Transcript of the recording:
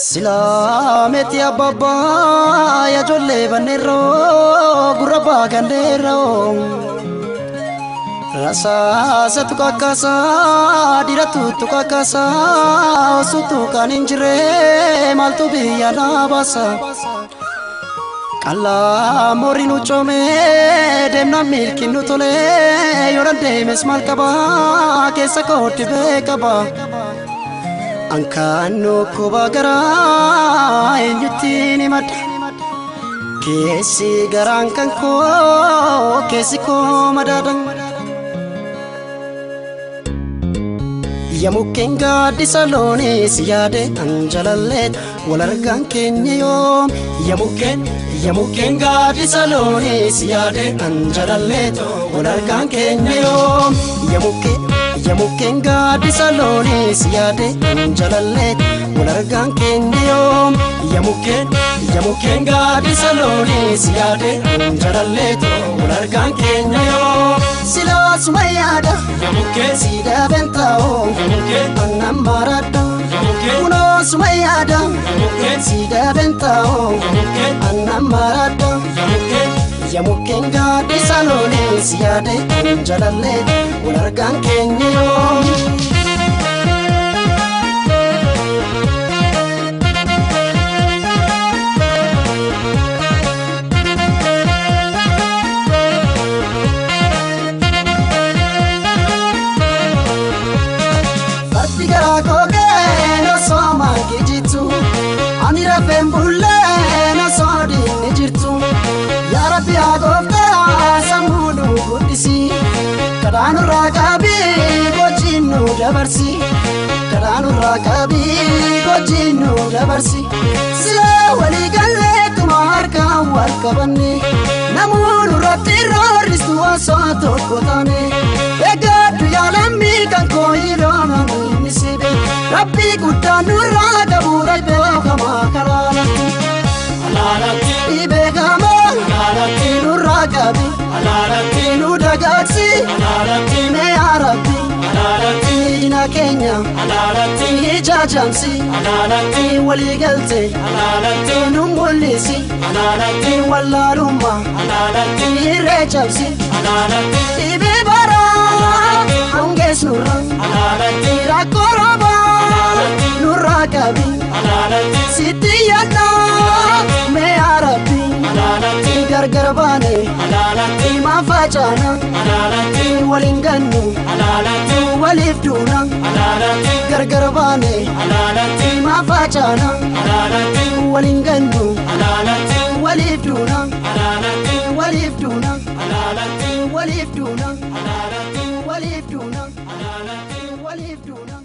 Silaametti abbabbaa ijoollee banneerroo gurra baagandeerroo rasaasa tuqakkaasaa dhiiratu tuqakkaasaa osuutu kan hin jirre maaltu biyya naa baasa qal'aa moorri nu coomee deemnaan milkiin nu tolee yoo dandeemes maal qabaa keessa kootti beekaba. Ankaannu kuba garaa eenyutti ni madda keessi garaan kan koo keessi koo madaadha. Ya mukkeen gaaddisa loonii si yaade an jalalleet wal argaan keenya yoom. Ya mukkeen gaaddisa loonii si yaade an jalalleet wal argaan keenya yoom. Ya mukkeen gaaddisa loonii si yaade an jalalleet wal argaan keenya yoom. Ya mukkeen gaaddisa loonii si yaade an jalalleet wal argaan keenya yoom. Silaa suma yaada Ya mukkeen si dhaabeen taa'oo Ya mukkeen annan maradha Ya mukkeen kunoo suma yaada Ya mukkeen si dhaabeen taa'oo Ya mukkeen annan maradha. Ya mukkeen Ya mukkeen gaaddisa loonii si yaade an jalallee wal argaan keenya yoom. Fardi garaa kookeen osoo maangee jirtu ani rafeen bulleen osoo diinni jirtu yaa Rabbi yaa gooftaa sammuu nu guddisi kadhaa nurraa qabii gochiin nu dabarsi kadhaa nurraa qabii gochiin nu dabarsi silaa walii galleetuma harkaan wal qabanne namuu nurratti roorristu osoo tokko taane eeggadhu yaa lammii kan koo yeroo namni sibe Rabbii guddaa nurraa qabu beekamaa karaarratti Alaalatti beekamaa Alaalatti nurraa qabi Alaalatti nu dagaagsi Alaalatti mee yaa Rabbi Alaalatti diina keenya Alaalatti ijaajamsi Alaalatti walii galte Alaalatti nu mul'isi Alaalatti wallaalummaa Alaalatti hirree cabsi Alaalatti dhibee baraa hongees nurra Alaalatti rakkoo roobaa nurraa qabi Alaalatti sitti yaaddaa mee yaa Rabbi Alaalatti gargar baane Alaalatti himaa facaana Alaalatti waliin gannu Alaalatti waliif duuna Alaalatti gargar baane Alaalatti himaa facaana Alaalatti waliin gannu Alaalatti waliif duuna Alaalatti waliif duuna Alaalatti waliif duuna Alaalatti waliif duuna Alaalatti waliif duuna.